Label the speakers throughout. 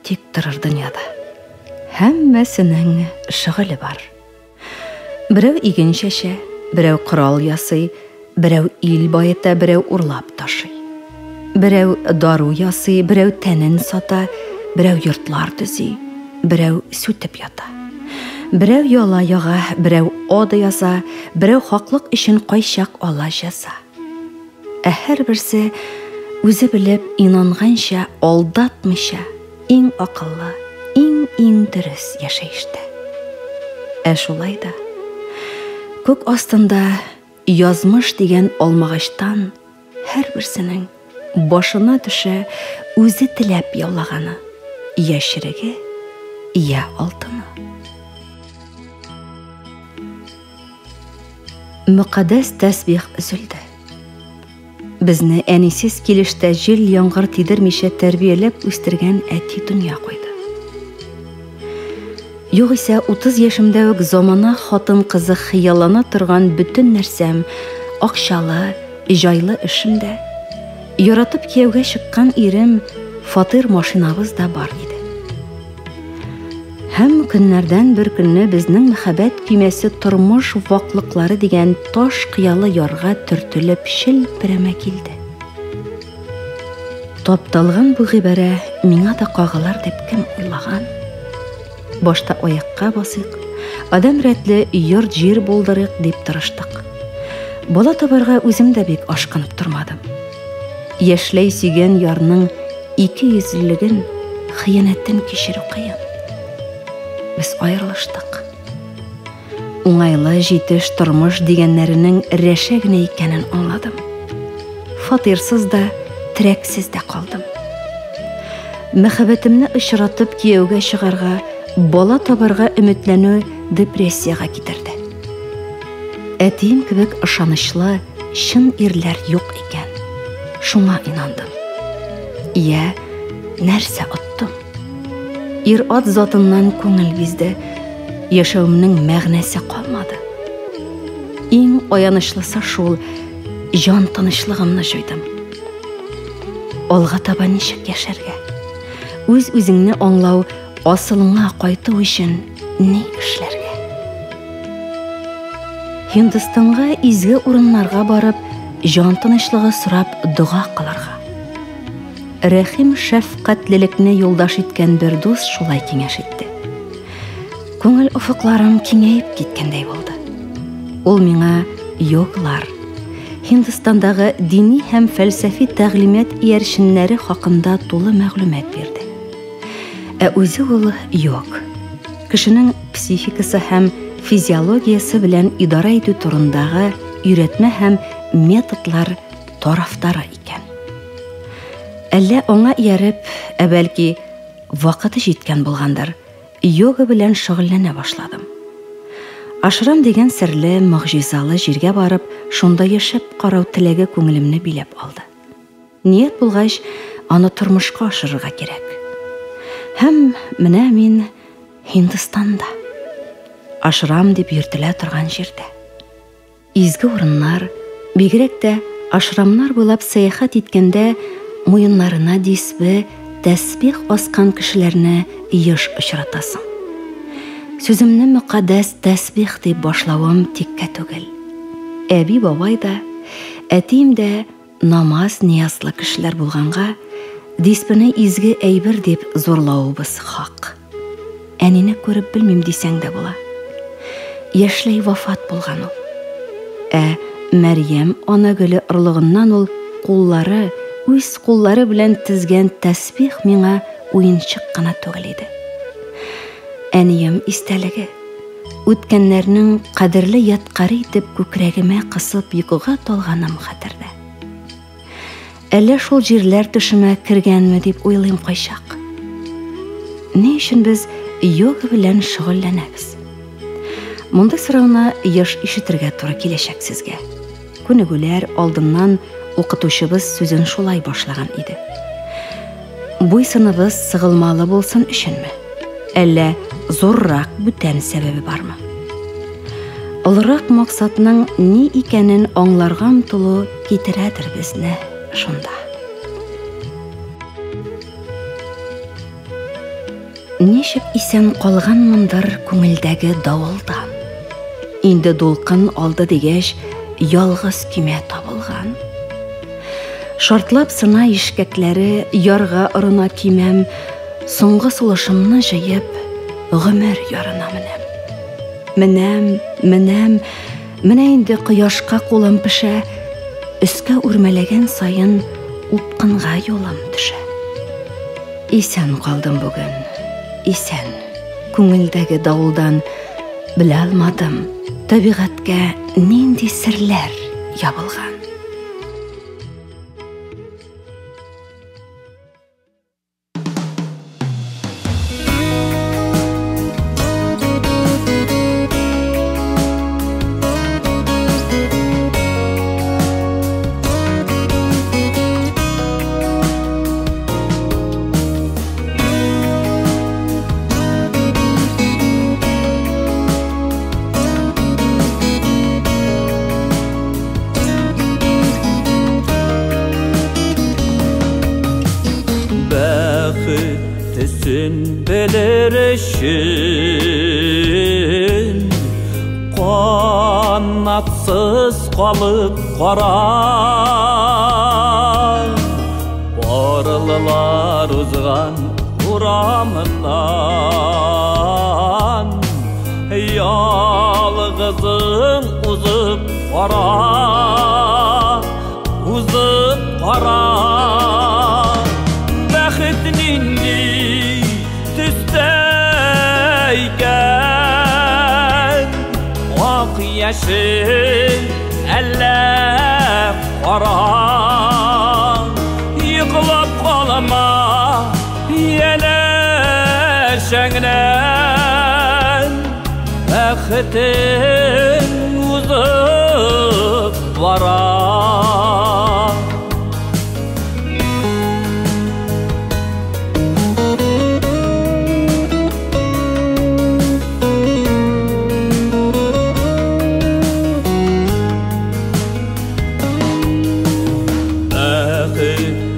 Speaker 1: тик торыр дөньяда? Һәммәсенең шөгыле бар. Берәү иген чәчә, берәү корал ясый, берәү ил баета, берәү урлап ташый. Берәү дару ясый, берәү тәнен сата, берәү йортлар төзи, берәү сүтеп ята. Берәү яла яга, берәү ода яза, берәү хаклык өчен кайчак ала җәза. Ә һәрберсе үзе белеп, инанганча, алдатмыйча, иң акыллы, иң-иң дөрес яшәештә. Ә шулай да күк астында язмыш дигән алмагачтан һәрберсенең башына төшә үзе теләп яулаганы, я череге, я алтыны. Мөкаддәс тәсбих өзелде. Безне әнисез килештә җил-яңгыр тидермичә тәрбияләп үстергән әти дөнья куйды. Югыйсә 30 яшемдә үк замана хатын-кызы хыяллана торган бөтен нәрсәм, акчалы, җайлы эшем дә, яратып кияүгә чыккан ирем, фатир-машинабыз да бар иде. Һәм көннәрдән бер көнне безнең мәхәббәт көймәсе тормыш ваклыклары дигән таш кыялы ярга төртелеп челперәмә килде. Тапталган бу гыйбарә миңа да кагылыр дип кем уйлаган? Башта аякка басыйк, адәм рәтле йорт-җир булдырыйк дип тырыштык. Бала табарга үзем дә бик ашкынып тормадым. Яшьләй сөйгән ярның Икейөзлелеген, хыянәтен кичерү кыен. Без аерылыштык. Уңайлы, җитеш тормыш дигәннәренең рәшә генә икәнен аңладым. Фатирсыз да, терәксез дә калдым. Мәхәббәтемне очратып кияүгә чыгарга, бала табарга өметләнү депрессиягә китерде. Әтием кебек ышанычлы, чын ирләр юк икән. Шуңа инандым. Йә, нәрсә оттым? Ир-ат затыннан күңел бизде, яшәвемнең мәгънәсе калмады. Иң аянычлысы шул, җан тынычлыгымны җуйдым. Алга таба ничек яшәргә? Үз-үзеңне аңлау, асылыңа кайту өчен ни эшләргә? Һиндстанга изге урыннарга барып, җан тынычлыгы сорап дога кылырга. Рәхим шәфкатьлелекне юлдаш иткән бер дус шулай киңәш итте. Күңел офыкларым киңәеп киткәндәй булды. Ул миңа йоглар, Һиндстандагы дини һәм фәлсәфи тәгълимат иярченнәре хакында тулы мәгълүмат бирде. Ә үзе ул йог. Кешенең психикасы һәм физиологиясе белән идарә итү турындагы өйрәтмә һәм методлар тарафдары икән. Әллә аңа ияреп, ә бәлки вакыты җиткән булгандыр, йога белән шөгыльләнә башладым. Ашрам дигән серле, могҗизалы җиргә барып, шунда яшәп карау теләге күңелемне биләп алды. Ният булгач, аны тормышка ашырырга кирәк. Һәм менә мин Һиндстанда. Ашрам дип йөртелә торган җирдә. Изге урыннар, бигрәк тә ашрамнар буйлап сәяхәт иткәндә муеннарына дисбе, тәсбих аскан кешеләрне еш очратасың. Сүземне мөкаддәс тәсбих дип башлавым тиккә түгел. Әби-бабай да, әтием дә Намаз ниязлы кешеләр булганга, дисбене изге әйбер дип зурлавыбыз хак. Әнине күреп белмим дисәң дә була. Яшьләй вафат булган ул. Ә Мәрьям ана гөле орлыгыннан ул куллары, үз куллары белән тезгән тәсбих миңа уенчык кына түгел иде. Әнием истәлеге. Үткәннәрнең кадерле ядкаре итеп күкрәгемә кысып йокыга талганым хәтердә. Әллә шул җирләр төшемә кергәнме дип уйлыйм кайчак. Ни өчен без йога белән шөгыльләнәбез? Мондый сорауны еш ишетергә туры киләчәк сезгә. Күнегүләр алдыннан укытучыбыз сүзен шулай башлаган иде. Буй-сыныбыз сыгылмалы булсын өченме? Әллә зуррак бүтән сәбәбе бармы? Олырак максатның ни икәнен аңларга омтылу китерәдер безне шунда. Ничек исән калганмындыр күңелдәге давылдан. Инде дулкын алды дигәч, ялгыз көймә табылган. Шартлап сына ишкәкләре, ярга орына көймәм, соңгы сулышымны җыеп, гомер ярына менәм. Менәм, менәм, менә инде кояшка кулым пешә, өскә үрмәләгән саен упкынга юлым төшә. Исән калдым бүген, исән. Күңелдәге давылдан белә алмадым, табигатькә нинди серләр ябылган.
Speaker 2: Белер өчен канатсыз калып кара, Парлылар узган урамыннан ялгызың узып кара, узып кара. Бәхет нинди төстә икән, ак яшел әллә кара? Йоклап калма янәшәңнән, бәхетең узып бара.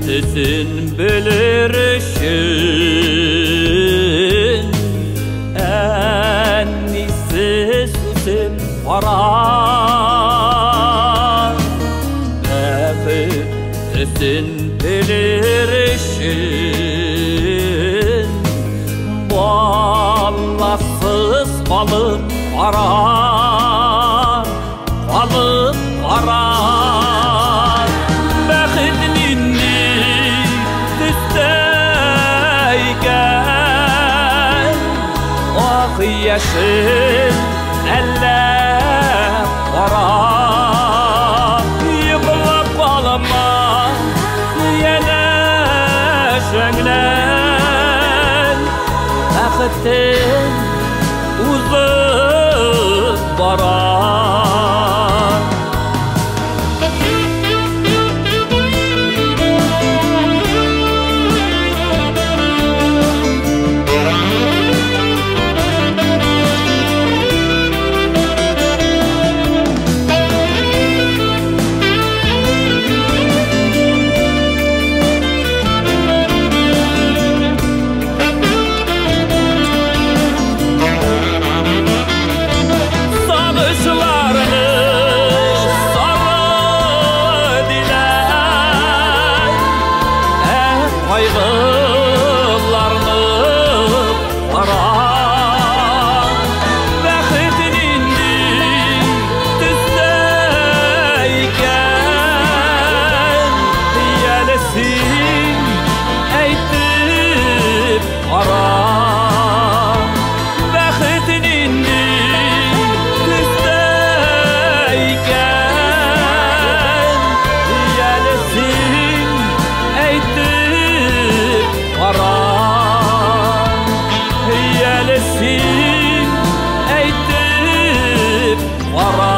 Speaker 2: Төсен белер өчен әнисез үсеп кара, Бәхет төсен белер өчен баласыз калып кара, калып кара. Бәхет нинди төстә икән, ак яшел әллә кара? Йоклап калма янәшәңнән, бәхетең узып бара. Кайгыларны кара, бәхет нинди төстә икән, әле син әйтеп кара. Бәхет нинди төстә икән, әле син әйтеп кара, әле син әйтеп кара.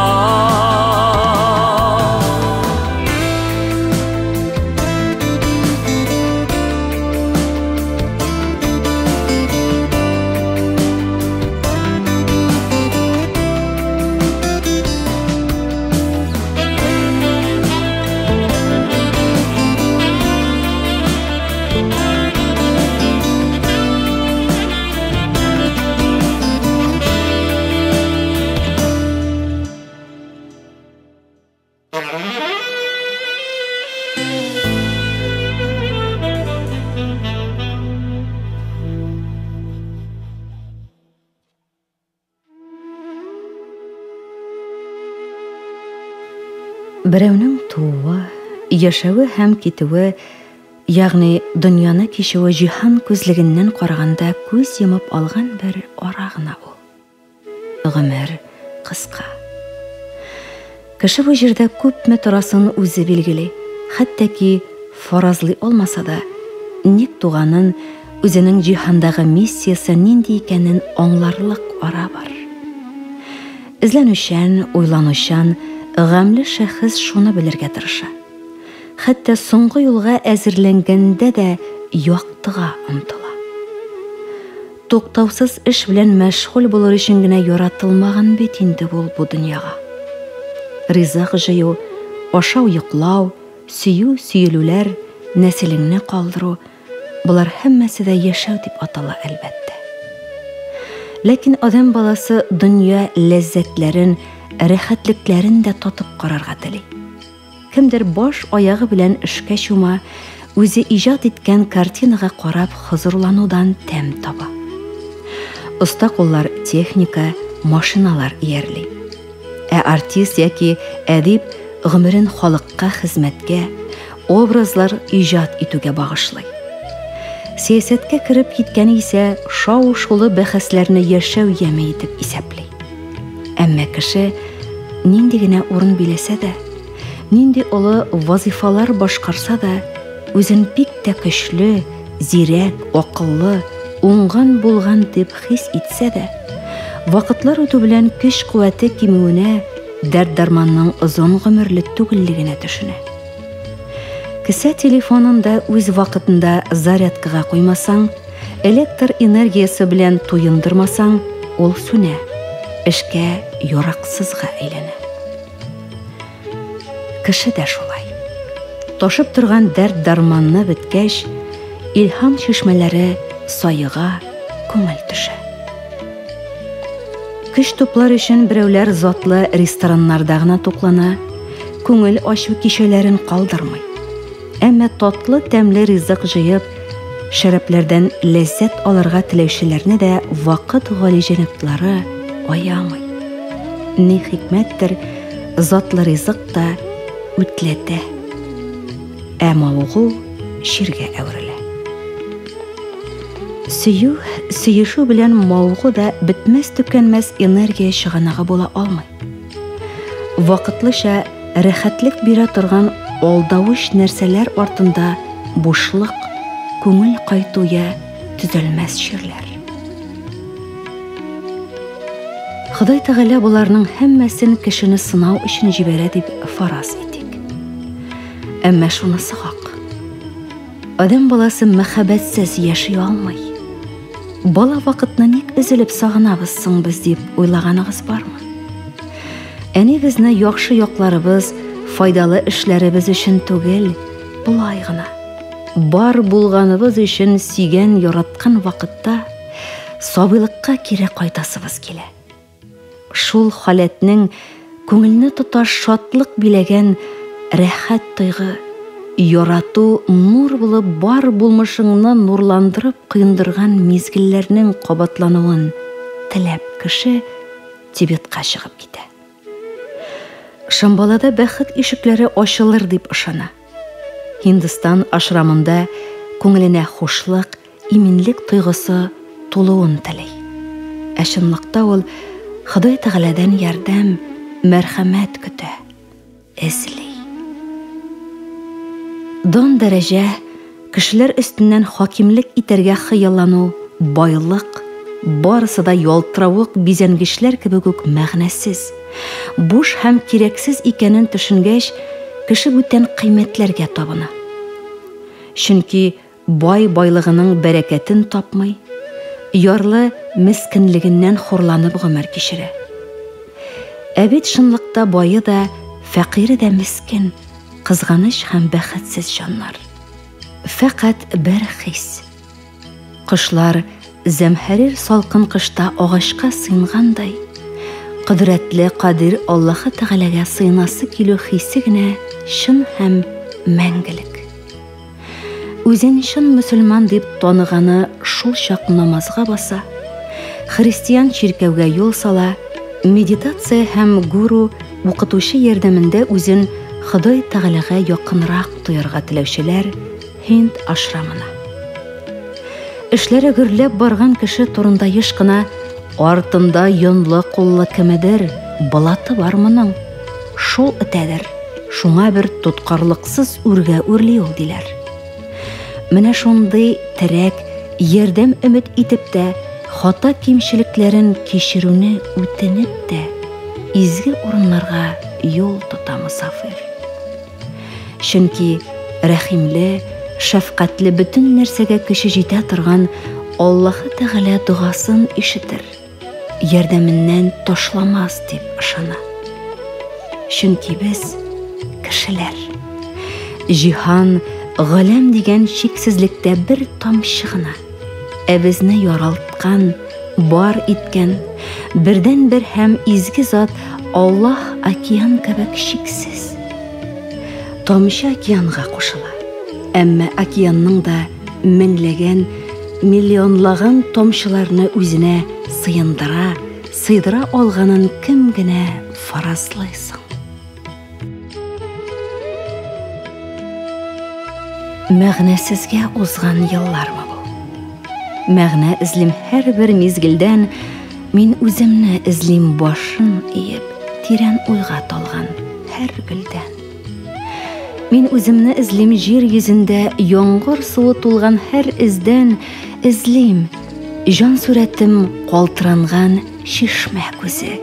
Speaker 1: Берәүнең тууы, яшәве һәм китүе, ягъни дөньяны кичүе җиһан күзлегеннән караганда күз йомып алган бер ара гына ул. Гомер кыска. Кеше бу җирдә күпме торасын үзе билгели, хәтта ки фаразлый алмаса да, ник туганын, үзенең җиһандагы миссиясе нинди икәнен аңларлык ара бар. Эзләнүчән, уйланучан, гамьле шәхес шуны белергә тырыша. Хәтта соңгы юлга әзерләнгәндә дә яктыга омтыла. Туктаусыз эш белән мәшгуль булыр өчен генә яратылмаган бит инде ул бу дөньяга. Ризык җыю, ашау, йоклау, сөю, сөелүләр, нәселеңне калдыру болар һәммәсе дә яшәү дип атала, әлбәттә. Ләкин адәм баласы дөнья ләззәтләрен, рәхәтлекләрен дә татып карарга тели. Кемдер баш аягы белән эшкә чума, үзе иҗат иткән картинага карап хозурланудан тәм таба. Оста куллар техника, машиналар иярли. Ә артист яки әдип гомерен халыкка хезмәткә, образлар иҗат итүгә багышлый. Сәясәткә кереп киткән исә шау-шулы бәхәсләрне яшәү яме итеп исәпли. Әмма кеше нинди генә урын биләсә дә, нинди олы вазифалар башкарса да, үзен бик тә көчле, зирәк, акыллы, уңган булган дип хис итсә дә, вакытлар үтү белән көч-куәте кимүенә, дәрт-дәрманның озын гомерле түгеллегенә төшенә. Кесә телефонын да үз вакытында зарядкага куймасаң, электр энергиясе белән туендырмасаң, ул сүнә, эшкә яраксызга әйләнә. Кеше дә шулай. Ташып торган дәрт-дарманны беткәч, илһам чишмәләре саега, күңел төшә. Көч туплар өчен берәүләр затлы рестораннарда гына туклана, күңел ачу кичәләрен калдырмый. Әмма татлы тәмле ризык җыеп, шәрабләрдән ләззәт алырга теләүчеләрне дә вакыт галиҗәнаплары аямый. Ни хикмәттер, затлы ризык та үтләтә, ә мавыгу чиргә әверелә. Сөю, сөешү белән мавыгу да бетмәс-төкәнмәс энергия чыганагы була алмый. Вакытлыча рәхәтлек бирә торган алдавыч нәрсәләр артында бушлык, күңел кайту я төзәлмәс чирләр. Ходай Тәгалә боларның һәммәсен кешене сынау өчен җибәрә дип фараз итик. Әмма шунысы хак. Адәм баласы мәхәббәтсез яши алмый. Бала вакытны ник өзелеп сагынабыз соң без дип уйлаганыгыз бармы? Әни безне яхшы якларыбыз, файдалы эшләребез өчен түгел, болай гына. Бар булганыбыз өчен сөйгән, яраткан вакытта сабыйлыкка кире кайтасыбыз килә. Шул халәтнең күңелне тоташ шатлык биләгән рәхәт тойгы, ярату нур булып бар булмышыңны нурландырып коендырган мизгелләрнең кабатлануын теләп кеше Тибетка чыгып китә. Шамбалада бәхет ишекләре ачылыр дип ышана. Һиндстан ашрамында күңеленә хушлык, иминлек тойгысы тулуын тели. Ә чынлыкта ул Ходай Тәгаләдән ярдәм, мәрхәмәт көтә, эзли. Дан дәрәҗә, кешеләр өстеннән хакимлек итәргә хыяллану, байлык, барысы да ялтыравык бизәнгечләр кебек үк мәгънәсез, буш һәм кирәксез икәнен төшенгәч, кеше бүтән кыйммәтләргә табына. Чөнки бай байлыгының бәрәкәтен тапмый, ярлы мескенлегеннән хурланып гомер кичерә. Ә бит чынлыкта бае да, фәкыйре дә мескен, кызганыч һәм бәхетсез җаннар. Фәкать бер хис. Кошлар зәмһәрир салкын кышта агачка сыенгандай, кодрәтле Кадир Аллаһы Тәгаләгә сыенасы килү хисе генә чын һәм мәңгелек. Үзен чын мөселман дип таныганы шул чак намазга баса, христиан чиркәүгә юл сала, медитация һәм гуру укытучы ярдәмендә үзен Ходай Тәгаләгә якынрак тоярга теләүчеләр Һинд ашрамына. Эшләре гөрләп барган кеше турында еш кына артында йонлы куллы кемедер, балаты бар моның, шул этәдер, шуңа бер тоткарлыксыз үргә үрли ул диләр. Менә шундый терәк, ярдәм өмет итеп тә, хата кимчелекләрен кичерүне үтенеп тә, изге урыннарга юл тота мосафир. Чөнки рәхимле, шәфкатьле бөтен нәрсәгә көче җитә торган Аллаһы Тәгалә догасын ишетер, ярдәменнән ташламас дип ышана. Чөнки без кешеләр. Җиһан, галәм дигән чиксезлектә бер тамчы гына. Ә безне яралткан, бар иткән, бердән-бер һәм изге зат Аллаһ океан кебек чиксез. Тамчы океанга кушыла. Әмма океанның да меңләгән, миллионлаган тамчыларны үзенә сыендыра, сыйдыра алганын кем генә фаразлый соң? Мәгънәсезгә узган еллармы бу? Мәгънә эзлим һәрбер мизгелдән, мин үземне эзлим башын иеп, тирән уйга талган һәр гөлдән. Мин үземне эзлим җир йөзендә яңгыр суы тулган һәр эздән, эзлим җан сурәтем калтыранган чишмә күзе,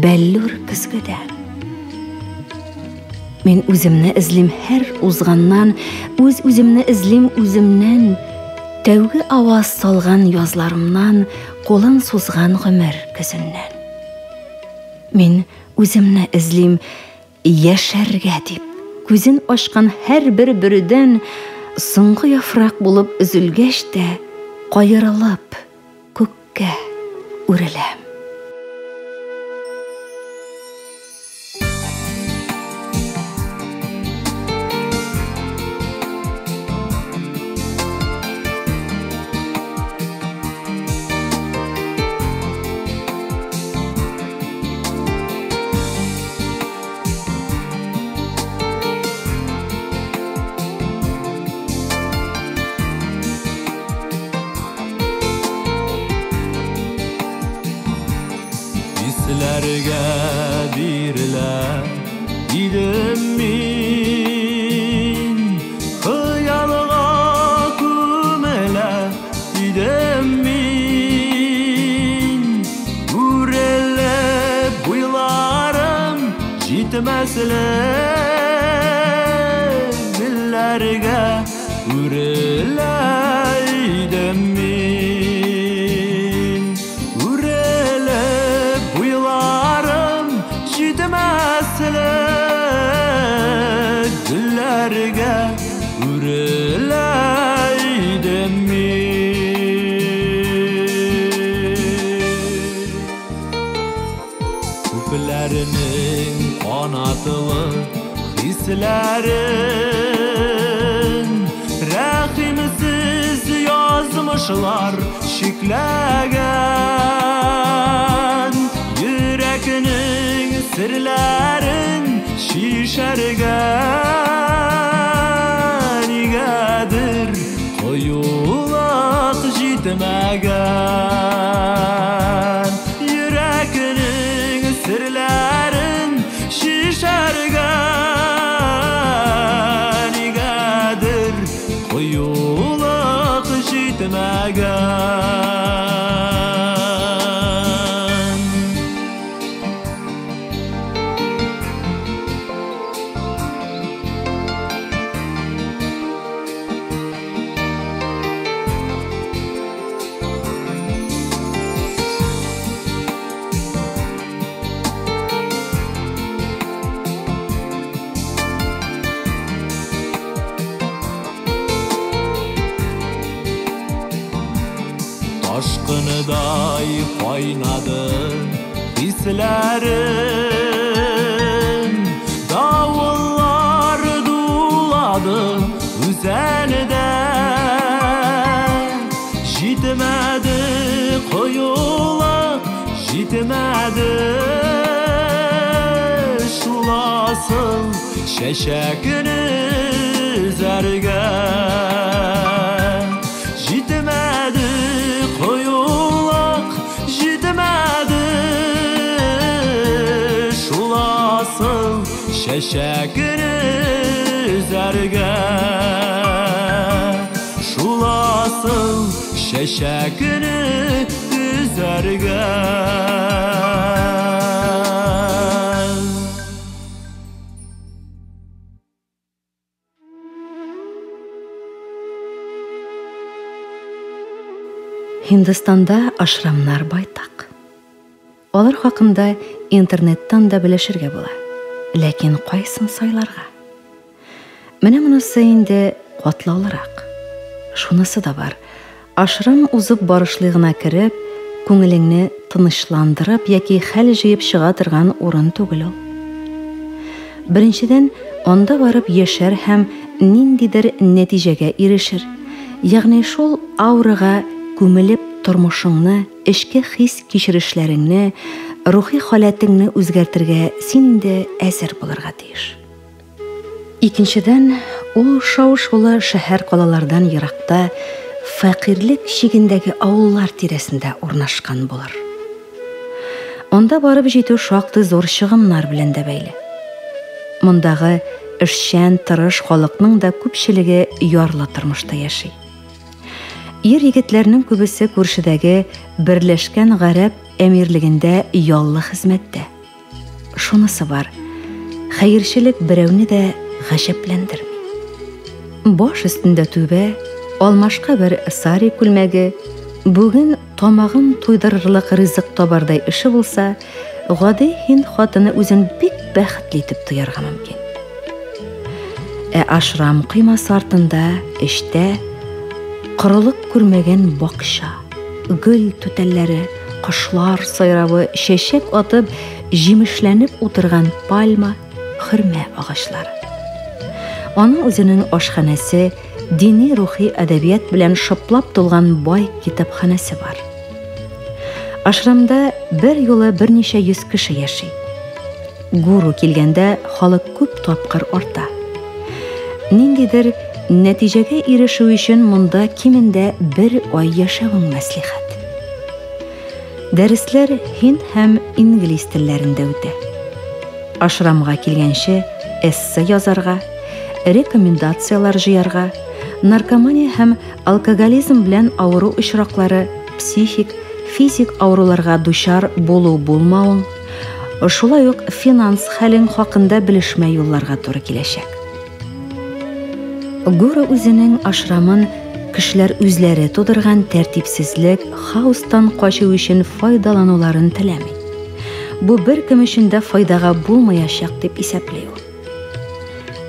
Speaker 1: бәллүр көзгедән. Мин үземне эзлим һәр узганнан, үз үземне эзлим үземнән, тәүге аваз салган язларымнан, кулын сузган гомер көзеннән. Мин үземне эзлим яшәргә дип, күзен ачкан һәрбер бөредән, соңгы яфрак булып өзелгәч тә, каерылып күккә үреләм.
Speaker 2: Хисләргә бирелә идем мин, хыялга күмелә идем мин. Үрелеп буйларым җитмәслек гөлләргә үрелә идем мин. Үрелеп буйларым җитмәслек гөлләргә үрелә идем мин. Күпләрнең канатлы хисләрен рәхимсез язмышлар чикләгән, йөрәкнең серләрен чишәргә нигәдер кыюлык җитмәгән. Йөрәкнең серләрен чишәргә нигәдер кыюлык җитмәгән. Ташкыныдай кайнады хисләрем, давыллар дулады үзәндә. Җитмәде кыюлык, җитмәде шул Шуласыл чәчәкне өзәргә. Җитмәде кыюлык, җитмәде шуласыл чәчәкне өзәргә. Шуласыл чәчәкне өзәргә.
Speaker 1: Һиндстанда ашрамнар байтак. Алар хакында интернеттан да белешергә була. Ләкин кайсын сайларга? Менә монысы инде катлаулырак. Шунысы да бар. Ашрам узып барышлый гына кереп, күңелеңне тынычландырып яки хәл җыеп чыга торган урын түгел ул. Беренчедән, анда барып яшәр һәм ниндидер нәтиҗәгә ирешер. Ягъни шул аурага күмелеп тормышыңны, эчке хис-кичерешләреңне, рухи халәтеңне үзгәртергә син инде әзер булырга тиеш. Икенчедән, ул шау-шулы шәһәр-калалардан еракта, фәкыйрьлек чигендәге авыллар тирәсендә урнашкан булыр. Анда барып җитү шактый зур чыгымнар белән дә бәйле. Мондагы эшчән, тырыш халыкның да күпчелеге ярлы тормышта яши. Ир егетләрнең күбесе күршедәге Берләшкән Гарәп Әмирлегендә яллы хезмәттә. Шунысы бар, хәерчелек берәүне дә гаҗәпләндерми. Баш өстендә түбә, алмашка бер сари күлмәге, бүген тамагын туйдырырлык ризык табардай эше булса, гади һинд хатыны үзен бик бәхетле итеп тоярга мөмкин. Ә ашрам коймасы артында эштә корылык күрмәгән бакча, гөл түтәлләре, кошлар сайравы, чәчәк атып, җимешләнеп утырган пальма, хөрмә агачлары. Аның үзенең ашханәсе, дини рухи әдәбият белән шыплап тулган бай китапханәсе бар. Ашрамда бер юлы берничә йөз кеше яши. Гуру килгәндә халык күп тапкыр арта. Ниндидер нәтиҗәгә ирешү өчен монда кимендә бер ай яшәвең мәслихәт. Дәресләр һинд һәм инглиз телләрендә үтә. Ашрамга килгәнче эссе язарга, рекомендацияләр җыярга, наркомания һәм алкоголизм белән авыру очраклары, психик, физик авыруларга дучар булу-булмавың, шулай ук финанс хәлең хакында белешмә юлларга туры киләчәк. Гуру үзенең ашрамын кешеләр үзләре тудырган тәртипсезлек, хаостан качу өчен файдалануларын теләми. Бу бер кем өчен дә файдага булмаячак дип исәпли ул.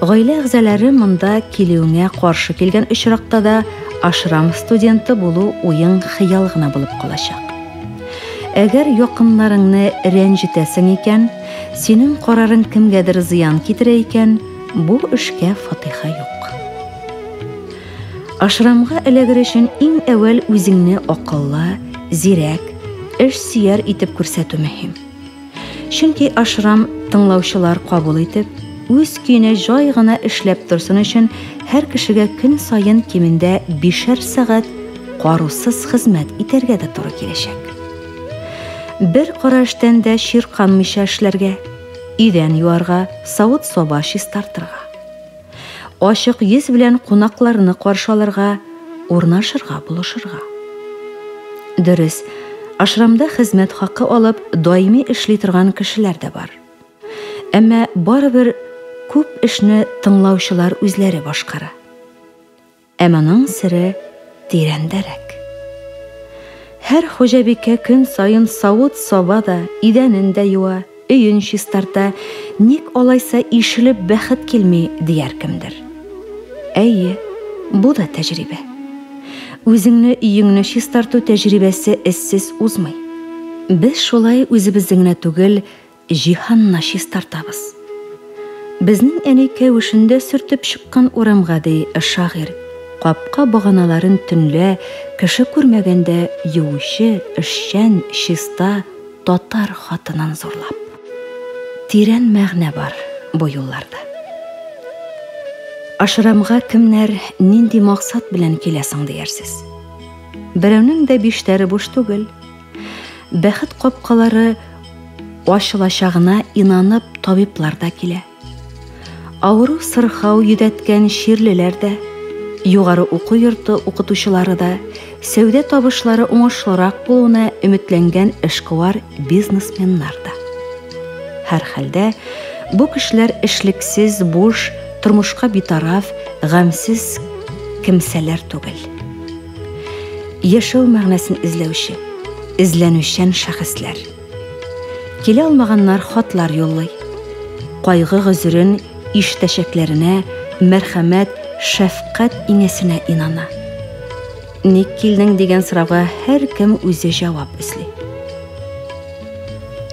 Speaker 1: Гаилә әгъзалары монда килүеңә каршы килгән очракта да ашрам студенты булу уең хыял гына булып калачак. Әгәр якыннарыңны рәнҗетәсең икән, синең карарың кемгәдер зыян китерә икән, бу эшкә фатиха юк. Ашрамга эләгер өчен иң әүвәл үзеңне акыллы, зирәк, эш сөяр итеп күрсәтү мөһим. Чөнки ашрам тыңлаучылар кабул итеп, үз көенә җай гына эшләп торсын өчен һәр кешегә көн саен кимендә 5 сәгать карусыз хезмәт итәргә дә туры киләчәк. Бер кара эштән дә чирканмыйча эшләргә, идән юарга, савыт-саба чистартырга. Ачык йөз белән кунакларны каршы алырга, урнашырга, булышырга. Дөрес, ашрамда хезмәт хакы алып, даими эшли торган кешеләр дә бар. Әмма барыбер күп эшне тыңлаучылар үзләре башкара. Ә моның сере тирәндәрәк. Һәр хуҗабикә көн саен савыт-саба да, идәнен дә юа, өен чистарта, ник алайса ишелеп бәхет килми, дияр кемдер. Әйе, бу да тәҗрибә. Үзеңне өеңне чистарту тәҗрибәсе эзсез узмый. Без шулай үзебезне генә түгел, җиһанны чистартабыз. Безнең әни кәвешендә сөртеп чыккан урамга, ди шагыйрь, капка баганаларын төнлә кеше күрмәгәндә юучы, эшчән, чиста татар хатынын зурлап. Тирән мәгънә бар бу юлларда. Ашрамга кемнәр нинди максат белән килә соң диярсез. Берәүнең дә биштәре буш түгел. Бәхет капкалары ачылачагына инанып табиблар да килә. Авыру сырхау йөдәткән чирлеләр дә, югары уку йорты укытучылары да, сәүдә табышлары уңышлырак булуына өметләнгән эшкуар бизнесменнар да. Һәрхәлдә, бу кешеләр эшлексез, буш, тормышка битараф, гамьсез кемсәләр түгел. Яшәү мәгънәсен эзләүче, эзләнүчән шәхесләр. Килә алмаганнар хатлар юллый. Кайгы гозерен ишетәчәкләренә, мәрхәмәт, шәфкать иңәсенә инана. Ник килдең дигән сорауга һәркем үзе җавап эзли.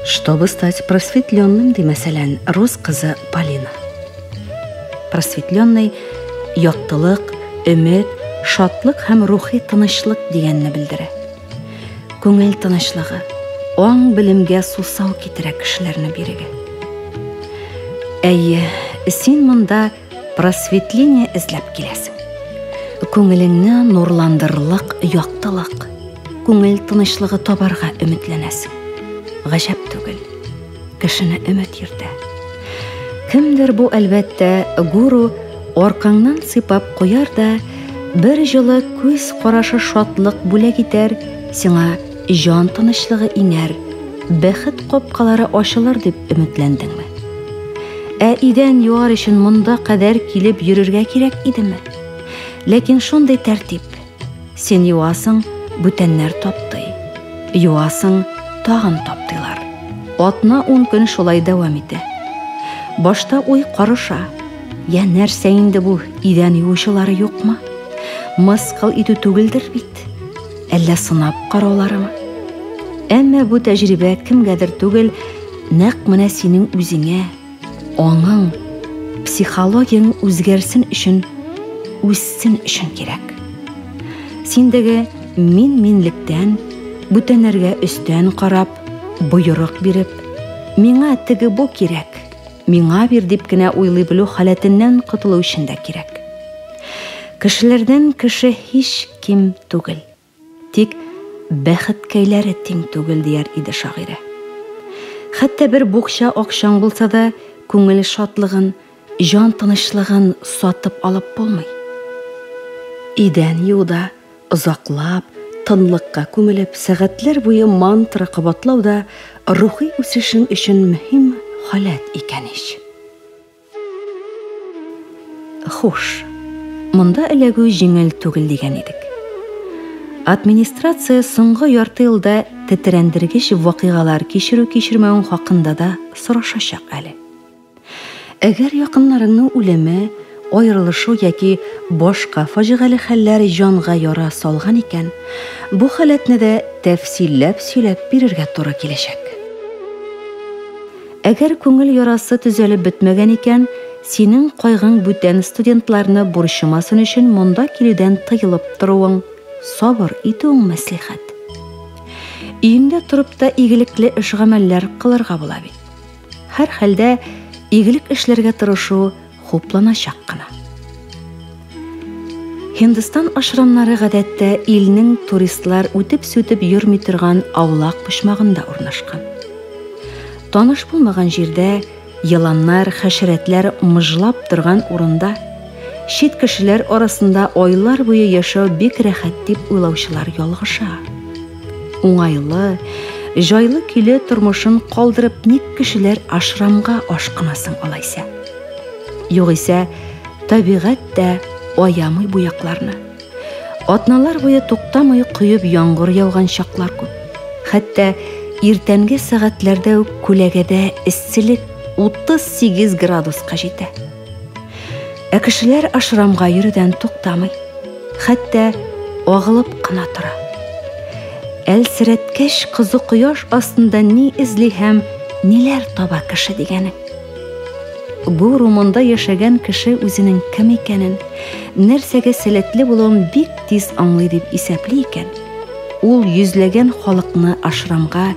Speaker 1: Чтобы стать просветленным, ди мәсәлән, рус кызы Полина. Просветленный яктылык, өмет, шатлык һәм рухи тынычлык дигәнне белдерә. Күңел тынычлыгы, аң белемгә сусау китерә кешеләрне бирегә. Әйе, син монда просветление эзләп киләсең. Күңелеңне нурландырырлык яктылык, күңел тынычлыгы табарга өметләнәсең. Гаҗәп түгел, кешене өмет йөртә. Кемдер бу, әлбәттә, гуру аркаңнан сыйпап куяр да, бер җылы күз карашы шатлык бүләк итәр, сиңа җан тынычлыгы иңәр, бәхет капкалары ачылыр дип өметләндеңме? Ә идән юар өчен монда кадәр килеп йөрергә кирәк идеме? Ләкин шундый тәртип. Син юасың, бүтәннәр таптый. Юасың, тагын таптыйлар. Атна-ун көн шулай дәвам итә. Башта уй карыша. Я нәрсә инде бу, идән юучылары юкмы? Мыскыл итү түгелдер бит? Әллә сынап карауларымы? Әмма бу тәҗрибә кемгәдер түгел, нәкъ менә синең үзеңә, аңың, психологияң үзгәрсен өчен, үссен өчен кирәк. Синдәге мин-минлектән, бүтәннәргә өстән карап, боерык биреп, миңа теге бу кирәк, миңа бир дип кенә уйлый белү халәтеннән котылу өчен дә кирәк. Кешеләрдән кеше һич ким түгел. Тик бәхеткәйләре тиң түгел дияр иде шагыйрә. Хәтта бер букча акчаң булса да, күңел шатлыгын, җан тынычлыгын сатып алып булмый. Идән юуда озаклап, тынлыкка күмелеп, сәгатьләр буе мантра кабатлау да рухи үсешең өчен мөһим халәт икән ич. Хуш, монда эләгү җиңел түгел дигән идек. Администрация соңгы ярты елда тетрәндергеч вакыйгалар кичерү-кичермәвең хакында да сорашачак әле. Әгәр якыннарыңның үлеме, аерылышу яки башка фаҗигале хәлләр җанга яра салган икән, бу халәтне дә тәфсилләп сөйләп бирергә туры киләчәк. Әгәр күңел ярасы төзәлеп бетмәгән икән, синең кайгың бүтән студентларны борчымасын өчен монда килүдән тыелып торуың, сабыр итүең мәслихәт. Өеңдә торып та игелекле эш-гамәлләр кылырга була бит. Һәрхәлдә, игелек эшләргә тырышу хупланачак кына. Һиндстан ашрамнары гадәттә илнең туристлар үтеп-сүтеп йөрми торган аулак почмагында урнашкан. Таныш булмаган җирдә, еланнар, хәшәрәтләр мыжлап торган урында, чит кешеләр арасында айлар буе яшәү бик рәхәт дип уйлаучылар ялгыша. Уңайлы, җайлы көйле тормышын калдырып ник кешеләр ашрамга ашкынасың алайса? Югыйсә, табигать тә аямый бу якларны. Атналар буе туктамый коеп яңгыр яуган чаклар күп. Хәтта иртәнге сәгатьләрдә үк күләгәдә эсселек 38 градуска җитә. Ә кешеләр ашрамга йөрүдән туктамый. Хәтта агылып кына тора. Әлсерәткәч кызу кояш астында ни эзли һәм ниләр таба кеше дигәнең. Гуру монда яшәгән кеше үзенең кем икәнен, нәрсәгә сәләтле булуын бик тиз аңлый дип исәпли икән, ул йөзләгән халыкны ашрамга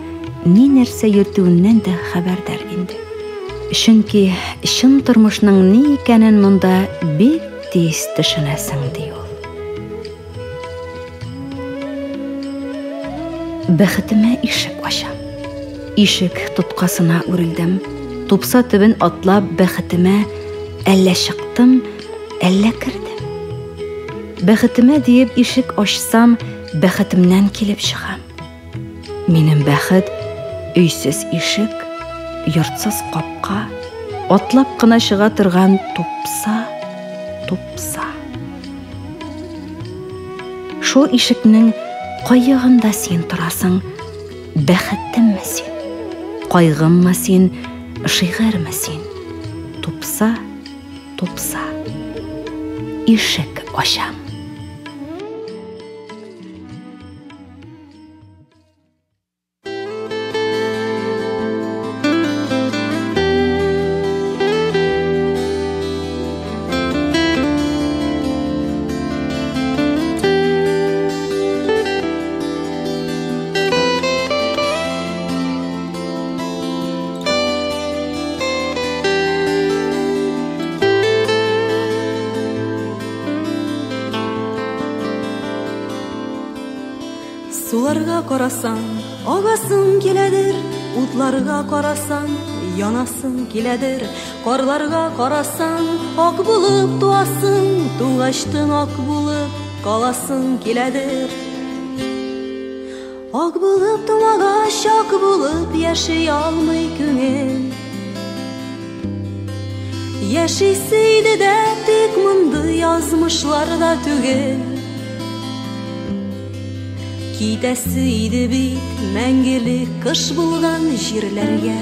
Speaker 1: ни нәрсә йөртүеннән дә хәбәрдар инде. Чөнки чын тормышның ни икәнен монда бик тиз төшенәсең, ди ул. Бәхетемә ишек ачам. Ишек тоткасына үрелдем. Тупса төбен атлап бәхетемә әллә чыктым, әллә кердем. Бәхетемә диеп ишек ачсам, бәхетемнән килеп чыгам. Минем бәхет өйсез ишек, йортсыз капка, атлап кына чыга торган тупса, тупса. Шул ишекнең кай ягында син торасың? Бәхетемме син? Кайгыммы син? Шигырьме син? Тупса, тупса. Ишек ачам.
Speaker 3: Суларга карасаң, агасың киләдер, утларга карасаң, янасың киләдер, карларга карасаң, ак булып туасың, тугачтын ак булып каласың киләдер. Ак булып тумагач, ак булып яши алмый күңел. Яшисе иде дә, тик мондый язмышларда түгел. Китәсе иде бит мәңгелек кыш булган җирләргә.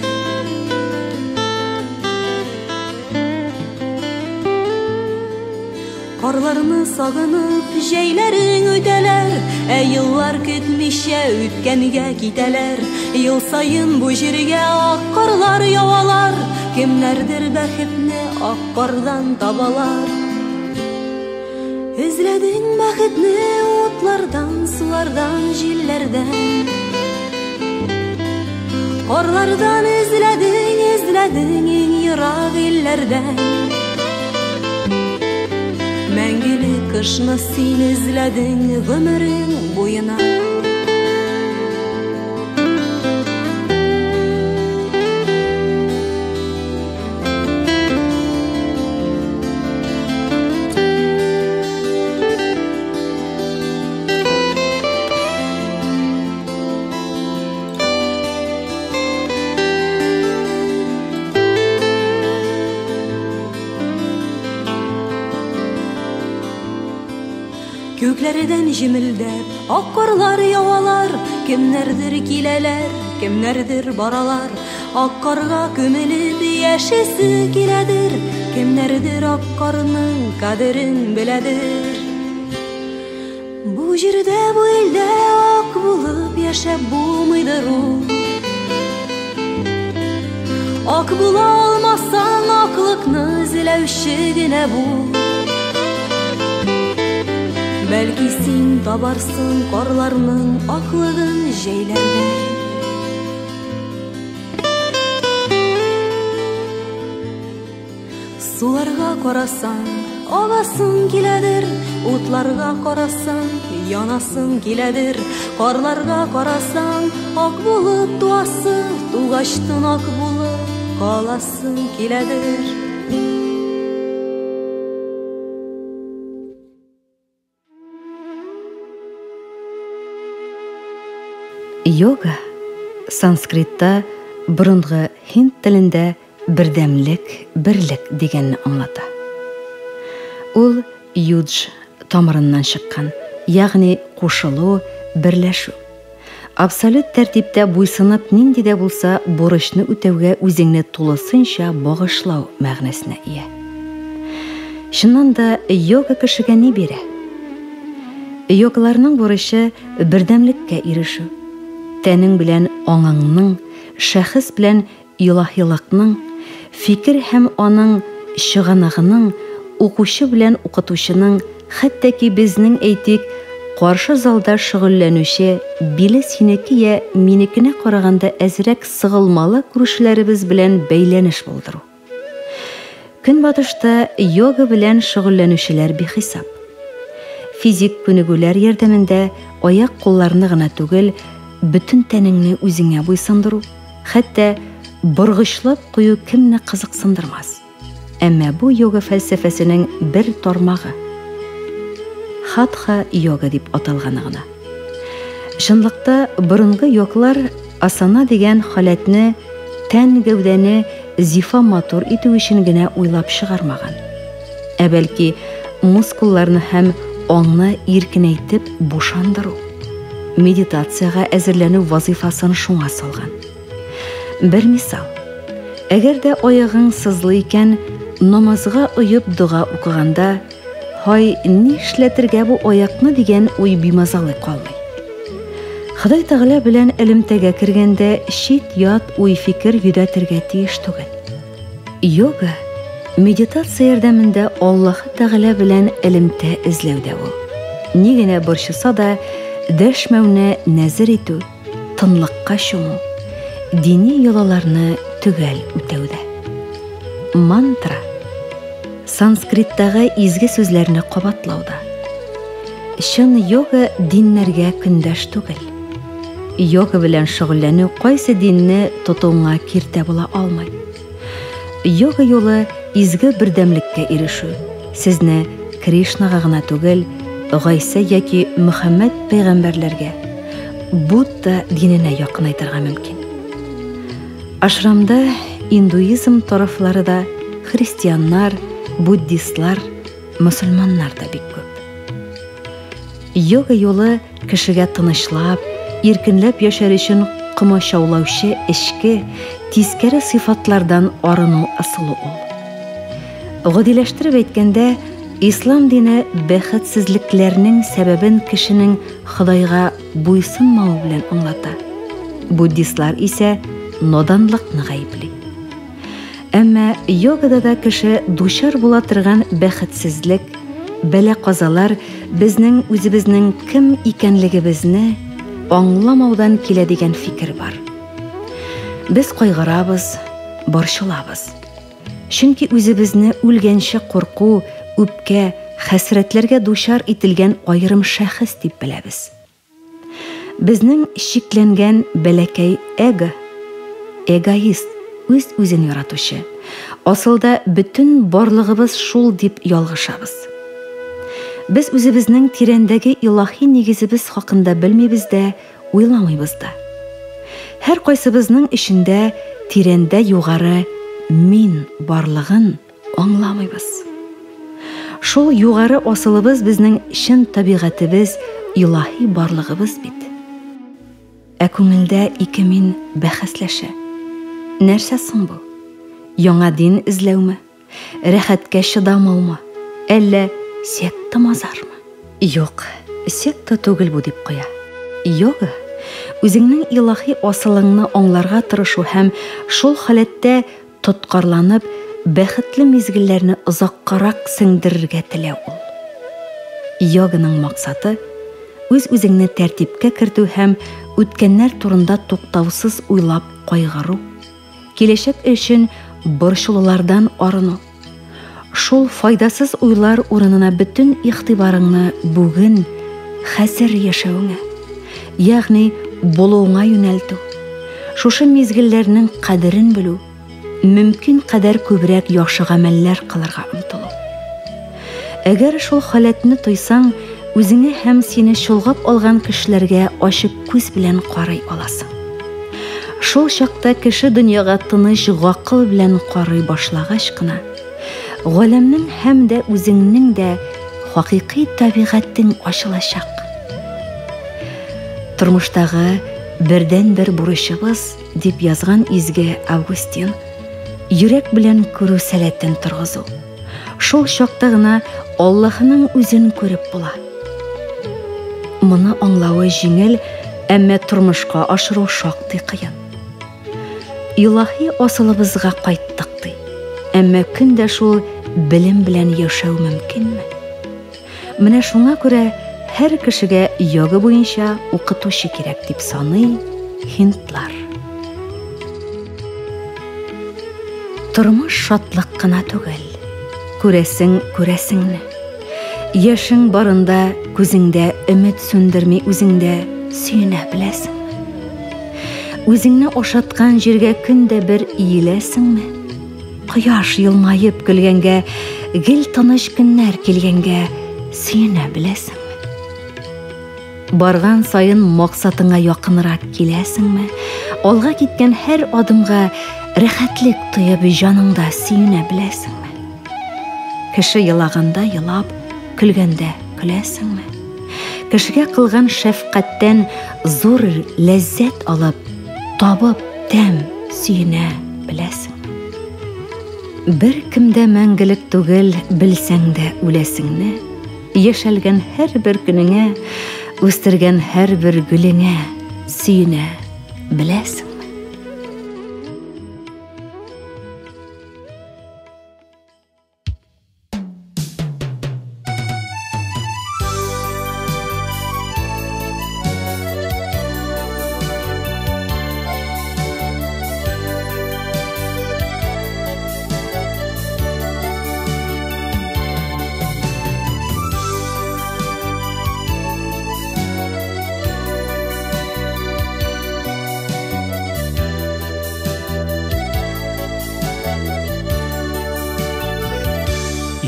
Speaker 3: Карларны сагынып җәйләрең үтәләр, ә еллар көтмичә үткәнгә китәләр. Ел саен бу җиргә ак карлар явалар, кемнәрдер бәхетне ак кардан табалар. Эзләдең бәхетне утлардан, сулардан, җилләрдән. Карлардан эзләдең, эзләдең иң ерак илләрдән. Мәңгелек кышны син эзләдең гомерең буена. Күкләрдән җемелдәп ак карлар явалар, кемнәрдер киләләр, кемнәрдер баралар. Ак карга күмелеп яшисе киләдер, кемнәрдер ак карның кадерен беләдер. Бу җирдә, бу илдә ак булып яшәп булмыйдыр ул. Ак була алмасаң, аклыкны эзләүче генә бул. Бәлки син табарсың карларның аклыгын җәйләрдә. Суларга карасаң, агасың киләдер, утларга карасаң, янасың киләдер, карларга карасаң, ак булып туасы, тугачтын ак булып каласың киләдер.
Speaker 1: Йога санскритта, борынгы һинд телендә бердәмлек, берлек дигәнне аңлата. Ул юдж тамырыннан чыккан, ягъни кушылу, берләшү. Абсолют тәртиптә буйсынып нинди дә булса бурычны үтәүгә үзеңне тулысынча багышлау мәгънәсенә ия. Чыннан да йога кешегә ни бирә? Йогаларның бурычы бердәмлеккә ирешү. Тәнең белән аңыңның, шәхес белән илаһилыкның, фикер һәм аның чыганагының, укучы белән укытучының, хәтта ки безнең әйтик, каршы залда шөгыльләнүче биле синеке йә минекенә караганда әзрәк сыгылмалы күршеләребез белән бәйләнеш булдыру. Көнбатышта йога белән шөгыльләнүчеләр бихисап. Физик күнегүләр ярдәмендә аяк-кулларны гына түгел, бөтен тәнеңне үзеңә буйсындыру, хәтта боргычлап кую кемне кызыксындырмас. Әмма бу йога фәлсәфәсенең бер тармагы. Хатха йога дип аталганы гына. Чынлыкта борынгы йоглар асана дигән халәтне тән гәүдәне зифа матур итү өчен генә уйлап чыгармаган. Ә бәлки мускулларны һәм аңны иркенәйтеп бушандыру. Медитациягә әзерләнү вазыйфасын шуңа салган. Бер мисал. Әгәр дә аягың сызлый икән, намазга оеп дога укыганда, һай, нишләтергә бу аякны дигән уй бимазалый калмый. Ходай Тәгалә белән элемтәгә кергәндә чит-ят уй-фикер йөдәтергә тиеш түгел. Йога медитация ярдәмендә Аллаһы Тәгалә белән элемтә эзләү дә ул. Ни генә борчыса да, дәшмәүне нәзер итү, тынлыкка чуму, дини йолаларны төгәл үтәү дә. Мантра санскриттагы изге сүзләрне кабатлау да. Чын йога диннәргә көндәш түгел. Йога белән шөгыльләнү кайсы динне тотуыңа киртә була алмый. Йога юлы изге бердәмлеккә ирешү. Сезне Кришнага гына түгел, Гайсә яки Мөхәммәд пәйгамбәрләргә, Будда диненә якынайтырга мөмкин. Ашрамда индуизм тарафлары да, христианнар, буддистлар, мөселманнар да бик күп. Йога юлы кешегә тынычлап, иркенләп яшәр өчен комачаулаучы эчке, тискәре сыйфатлардан арыну ысулы ул. Гадиләштереп әйткәндә, ислам дине бәхетсезлекләрнең сәбәбен кешенең Ходайга буйсынмавы белән аңлата. Буддистлар исә наданлыкны гаепли. Әмма йогада да кеше дучар була торган бәхетсезлек, бәла-казалар безнең үзебезнең кем икәнлегебезне аңламаудан килә дигән фикер бар. Без кайгырабыз, борчылабыз. Чөнки үзебезне үлгәнче курку, үпкә, хәсрәтләргә дучар ителгән аерым шәхес дип беләбез. Безнең чикләнгән бәләкәй эго, эгоист, үз-үзен яратучы. Асылда бөтен барлыгыбыз шул дип ялгышабыз. Без үзебезнең тирәндәге илаһи нигезебез хакында белмибез дә, уйламыйбыз да. Һәр кайсыбызның эчендә тирәндә югары мин барлыгын аңламыйбыз. Шул югары асылыбыз безнең чын табигатебез, илаһи барлыгыбыз бит. Ә күңелдә ике мин бәхәсләшә. Нәрсә соң бу? Яңа дин эзләүме? Рәхәткә чыдамаумы? Әллә секта мазармы? Юк, секта түгел бу дип куя. Йога үзеңнең илаһи асылыңны аңларга тырышу һәм шул халәттә тоткарланып, бәхетле мизгелләрне озаккарак сеңдерергә теләү ул. Йоганың максаты үз-үзеңне тәртипкә кертү һәм үткәннәр турында туктаусыз уйлап кайгыру, киләчәк өчен борчылулардан арыну. Шул файдасыз уйлар урынына бөтен игътибарыңны бүген, хәзер яшәвеңә, ягъни булуыңа юнәлтү. Шушы мизгелләрнең кадерен белү, мөмкин кадәр күбрәк яхшы гамәлләр кылырга омтылу. Әгәр шул халәтне тойсаң, үзеңә һәм сине чолгап алган кешеләргә ачык күз белән карый аласың. Шул чакта кеше дөньяга тыныч гакыл белән карый башлагач кына, галәмнең һәм дә үзеңнең дә хакыйкый табигатең ачылачак. Тормыштагы бердәнбер бурычыбыз, дип язган изге Августин, йөрәк белән күрү сәләтен торгызу. Шул чакта гына Аллаһының үзен күреп була. Моны аңлавы җиңел, әмма тормышка ашыру шактый кыен. Илаһи асылыбызга кайттык ди. Әмма көн дә шул белем белән яшәү мөмкинме? Менә шуңа күрә Һәр кешегә йога буенча укытучы кирәк дип саный һиндлар. Тормыш шатлык кына түгел. Күрәсең, күрәсеңне. Яшең барында күзеңдә өмет сүндерми үзеңдә сөенә беләсеңме? Үзеңне ашаткан җиргә көн дә бер иеләсеңме? Кояш елмаеп көлгәнгә, гел тыныч көннәр килгәнгә сөенә беләсеңме? Барган саен максатыңа якынрак киләсеңме? Алга киткән һәр адымга рәхәтлек тоеп җаныңда сөенә беләсеңме? Кеше елаганда елап, көлгәндә көләсеңме? Кешегә кылган шәфкатьтән зур ләззәт алып, табып тәм сөенә беләсеңме? Бер кемдә мәңгелек түгел, белсәң дә үләсеңне, яшәлгән һәрбер көнеңә, үстергән һәрбер гөлеңә сөенә беләсеңме?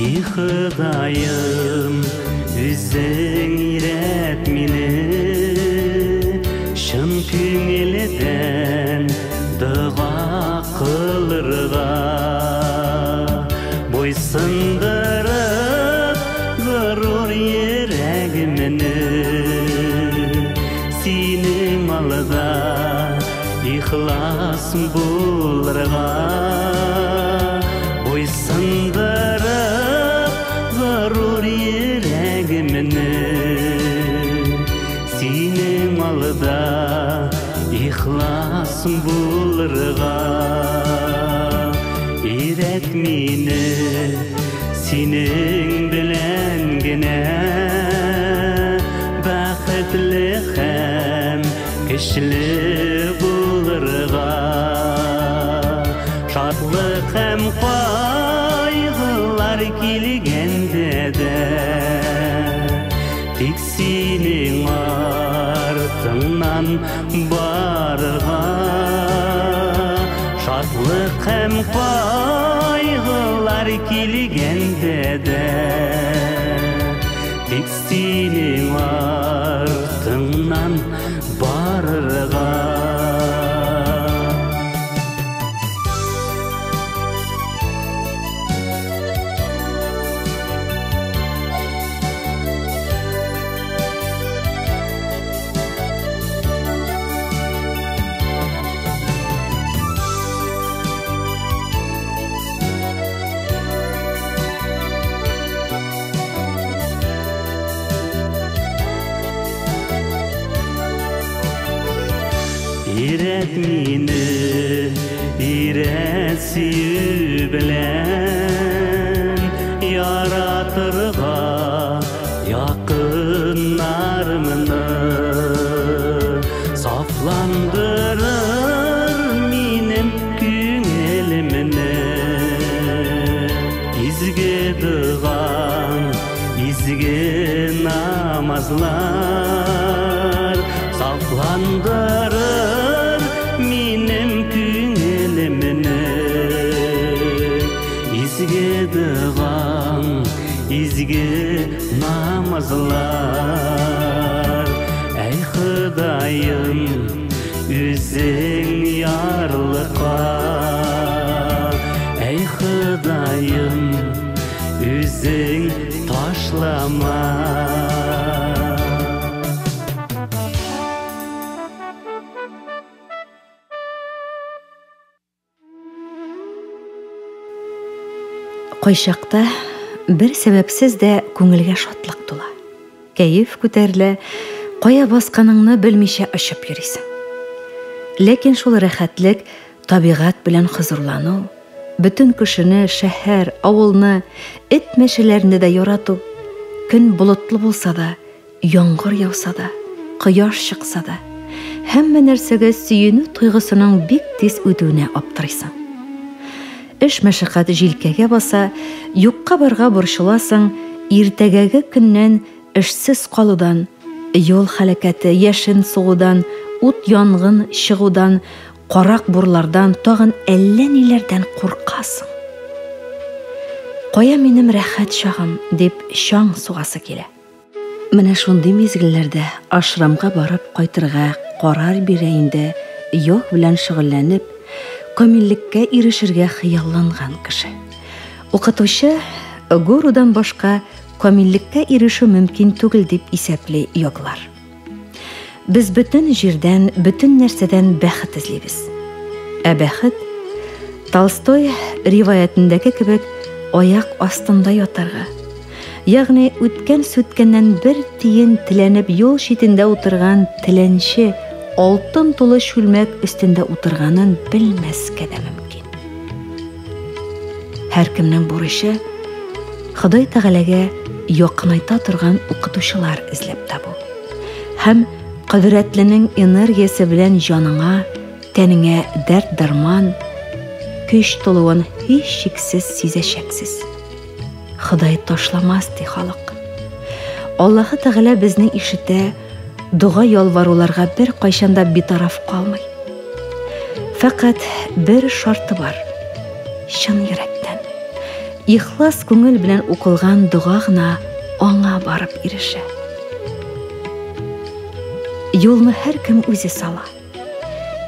Speaker 2: И Ходаем, үзең өйрәт мине, чын күңелдән дога кылырга. Буйсындырып горур йөрәгемне, синең алда ихлас булырга. Буйсындырып горур йөрәгемне, синең алда ихлас булырга. Өйрәт мине синең белән генә бәхетле һәм көчле булырга. Шатлык һәм кайгылар килгәндә дә, тик синең артыңнан барырга. Шатлык һәм кайгылар килгәндә дә, тик синең артыңнан барырга. Өйрәт мине, өйрәт сөю белән яратырга якыннарымны. Сафландырыр минем күңелемне изге догам, изге намазлар. Сафландырыр минем күңелемне изге догам, изге намазлар. Әй Ходаем, үзең ярлыка. Әй Ходаем, үзең ташлама.
Speaker 1: Кайчакта бер сәбәпсез дә күңелгә шатлык тула. Кәеф күтәрелә, кая басканыңны белмичә очып йөрисең. Ләкин шул рәхәтлек табигать белән хозурлану, бөтен кешене, шәһәр, авылны, эт-мәчеләрне дә ярату, көн болытлы булса да, Яңгыр яуса да, кояш чыкса да, һәммә нәрсәгә сөенү тойгысының бик тиз үтүенә аптырыйсың. Эш мәшәкать җилкәгә баса, юкка-барга борчыласың, иртәгәге көннән эшсез калудан, юл һәлакәте, яшен сугудан, ут-янгын чыгудан, карак-бурлардан, тагын әллә ниләрдән куркасың. Кая минем рәхәт чагым, дип чаң сугасы килә. Менә шундый мизгелләрдә ашрамга барып кайтырга карар бирә инде йог белән шөгыльләнеп, камиллеккә ирешергә хыялланган кеше. Укытучы гурудан башка камиллеккә ирешү мөмкин түгел дип исәпли йоглар. Без бөтен җирдән, бөтен нәрсәдән бәхет эзлибез. Ә бәхет Толстой риваятендәге кебек аяк астында ятарга, ягъни үткән-сүткәннән бер тиен теләнеп юл читендә утырган теләнче алтын тулы чүлмәк өстендә утырганын белмәскә дә мөмкин. Һәркемнең бурычы Ходай Тәгаләгә якынайта торган укытучылар эзләп табу. Һәм кодрәтленең энергиясе белән җаныңа, тәнеңә дәрт-дәрман, көч тулуын һичшиксез сизәчәксез. Ходай ташламас, ди халык. Аллаһы Тәгалә безне ишетә, дога ялваруларга беркайчан да битараф калмый. Фәкать бер шарты бар. Чын йөрәктән, ихлас күңел белән укылган дога гына аңа барып ирешә. Юлны һәркем үзе сала.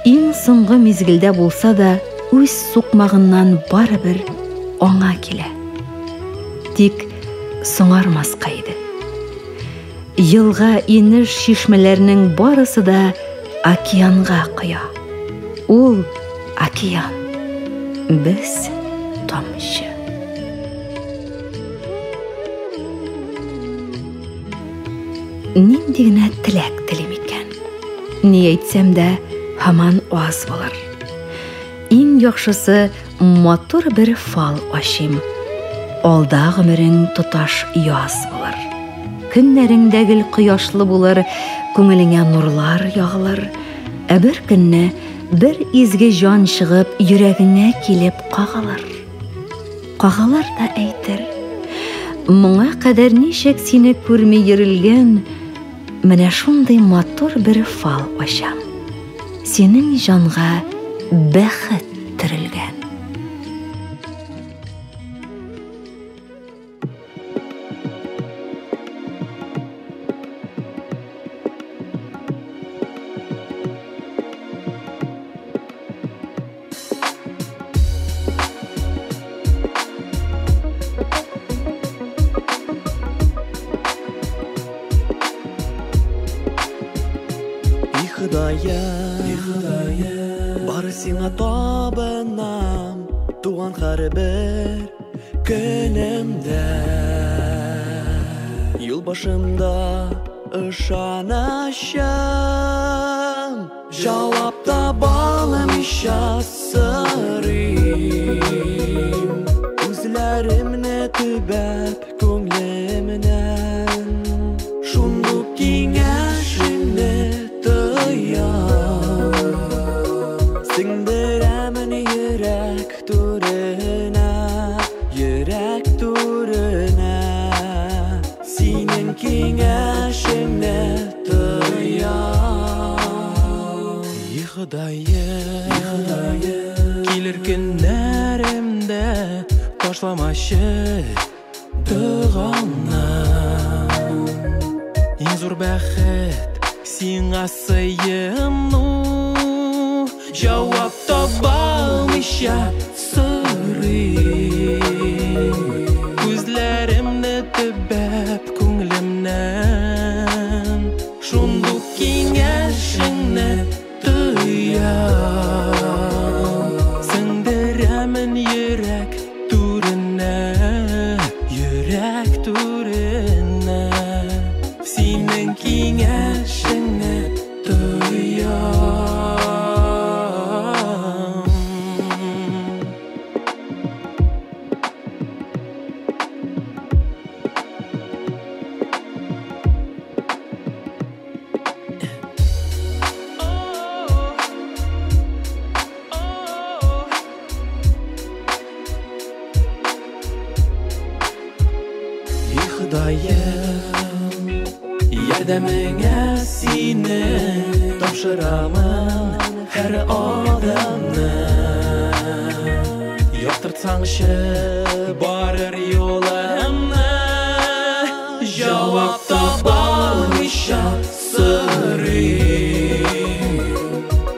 Speaker 1: Иң соңгы мизгелдә булса да, үз сукмагыннан барыбер аңа килә. Тик соңармаска иде. Елга, инеш, чишмәләрнең барысы да океанга коя. Ул океан. Без тамчы. Нинди генә теләк телим икән? Ни әйтсәм дә, һаман аз булыр. Иң яхшысы матур бер фал ачыйм. Алда гомерең тоташ яз булыр. Көннәрең дә гел кояшлы булыр, күңелеңә нурлар ягылыр. Ә бер көнне бер изге җан чыгып, йөрәгеңә килеп кагылыр. Кагылыр да әйтер. Моңа кадәр ничек сине күрми йөрелгән, менә шундый матур бер фал ачам. Синең җанга бәхет төрелгән.
Speaker 4: И Ходаем, и Ходаем, бары сиңа табынам, туган һәрбер көнемдә. Юл башымда ышанычым, җавап таба алмыйча сорыйм. Күзләремне төбәп күңлемнән, шундук киңәшеңне тоям. Сеңдерәмен йөрәк түренә, йөрәк түренә. Синең киңәшеңне тоям.
Speaker 5: И Ходаем, и Ходаем, килер көннәремдә ташламачы догаңны. Иң зур бәхет сиңа сыену, җавап таба алмыйча сорыйм. Күзләремне төбәп күңлемнән, шундук киңәшеңне тоям. Сеңдерәмен йөрәк түренә, йөрәк түренә. Синең киңәшеңне тоям.
Speaker 4: Ходаем, ярдәмеңә синең тапшырамын һәр адымны. Яктыртсаңчы барыр юлымны, җавап табалмыйча сорыйм.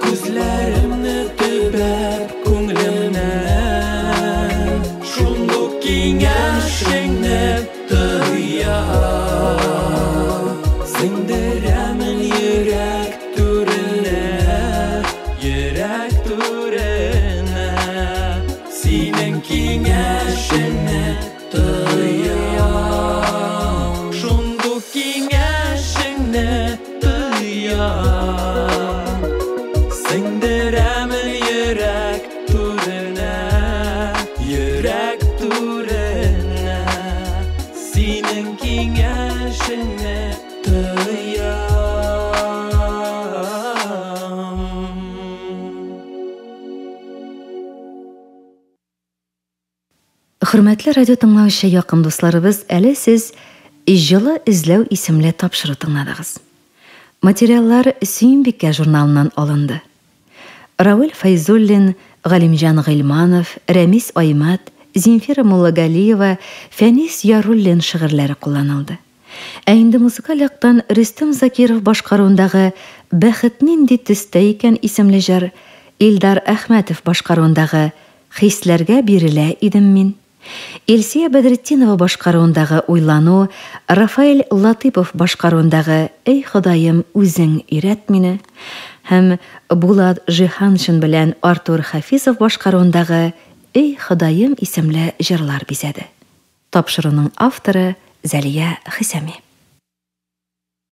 Speaker 4: Күзләремне төбәп күңлемнән, шундук киңәшеңне тоям. Сеңдерәмен йөрәк түренә, йөрәк түренә. Синең киңәшеңне тоям. Шундук киңәшеңне тоям. Сеңдерәмен йөрәк түренә, йөрәк түренә. Синең киңәшеңне тоям.
Speaker 1: Хөрмәтле радио тыңлаучы якын дусларыбыз, әле сез Җылы эзләү исемле тапшыру тыңладыгыз. Материаллар Сөембикә журналыннан алынды. Равил Фәйзуллин, Галимҗан Гыйльманов, Рәмис Аймат, Земфира Муллагалиева, Фәнис Яруллин шигырьләре кулланылды. Ә инде музыкаль яктан Рөстәм Закиров башкаруындагы Бәхет нинди төстә икән исемле җыр, Илдар Әхмәтов башкаруындагы Хисләргә бирелә идем мин, Илсия Бәдретдинова башкаруындагы Уйлану, Рафаэль Латыпов башкаруындагы Эй Ходаем, үзең өйрәт мине һәм Булат Жиһаншин белән Артур Хафизов башкаруындагы Эй Ходаем исемле җырлар бизәде. Тапшыруның авторы Зәлия Хисами.